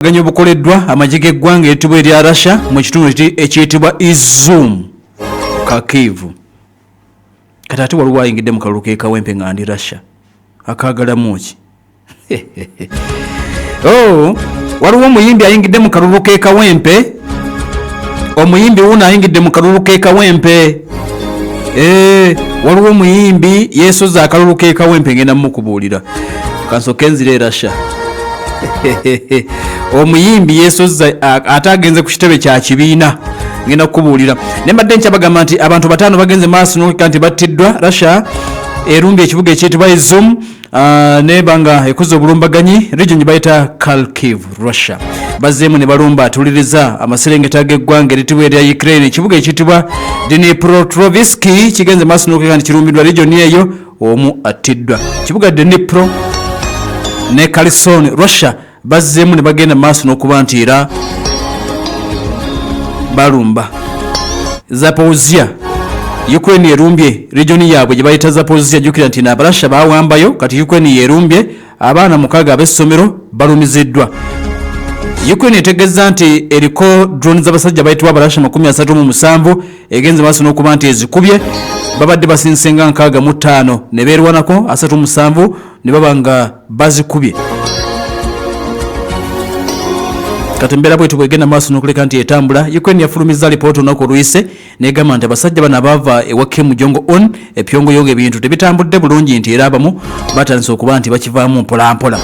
Obulumbaganyi obukoleddwa amagye g'eggwanga eritibwa erya Russia mu kitundu ekiyitibwa Izum, Kharkiv. Kati ate waliwo ayingidde mu kalulu k'e Kawempe nga ndi Russia, akaagalamu ki? Oh, waliwo omuyimbi ayingidde mu kalulu k'e Kawempe. Omuyimbi wuuno ayingidde mu kalulu k'e Kawempe. Eh, waliwo omuyimbi yeesoza akalulu k'e Kawempe, ngenda mukubuulira. Kansooke nzire e Russia. Omuyimbi yeesozza ate agenze ku kitebe kya kibiina, ngenda kukubuulira. Naye mbadde nkyabagamba nti abantu bataano bagenze maaso n'okuleka nti battiddwa. Russia erumbye ekibuga ekiyitibwa Izum, neba nga ekoze obulumbaganyi region gye bayita Kharkiv. Russia bazzeemu ne balumba atuliriza amaserengeta g'eggwanga eritibwa erya Ukraine. Ekibuga ekiyitibwa Dnipropetrovsk kigenze maaso n'okuleka nti kirumbiddwa region eyo, omu attiddwa. Kibuga Dnipro ne Kherson, Russia bazzeemu ne bagenda maaso n'okuba nti era balumba. Zaporizhzhia, Ukraine erumbye region yaabwe gye bayita Zaporizhzhia. Jjukira nti n'Abarasha bawambayo, kati Ukraine yerumbye. Abaana 6 ab'essomero balumiziddwa. Ukraine etegeeza nti eriko drone z'abasajja bayitibwa Abarasha 37, egenze maaso n'okuba nti ezikubye. Babadde basinse nga 65 ne beerwanako, 37 ne baba nga bazikubye. Kati embeera bwetu bwegenda maaso n'okuleka nti etambula. Ukraine yafulumizza alipoota olunaku oluyise negamba nti abasajja bano abaava ewa Kim Jong Un epyongoyongo, ebintu tebitambudde bulungi, nti era abamu batandise okuba nti bakivaamu mpolampola,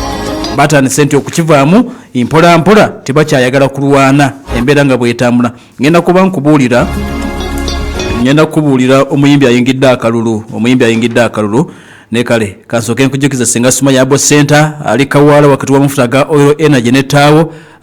batandise nti okukivaamu mpolampola, tebakyayagala kulwana. Embeera nga bwetambula, ngenda kuba nkubuulira, ngenda kukubuulira omuyimbi ayingidde akalulu, omuyimbi ayingidde akalulu. Ne kale kansooke nkujjukiza, Senga Sumaya Abo Center ali Kawaala, wakati w'amafuta ga Oil Energy ne Taawo.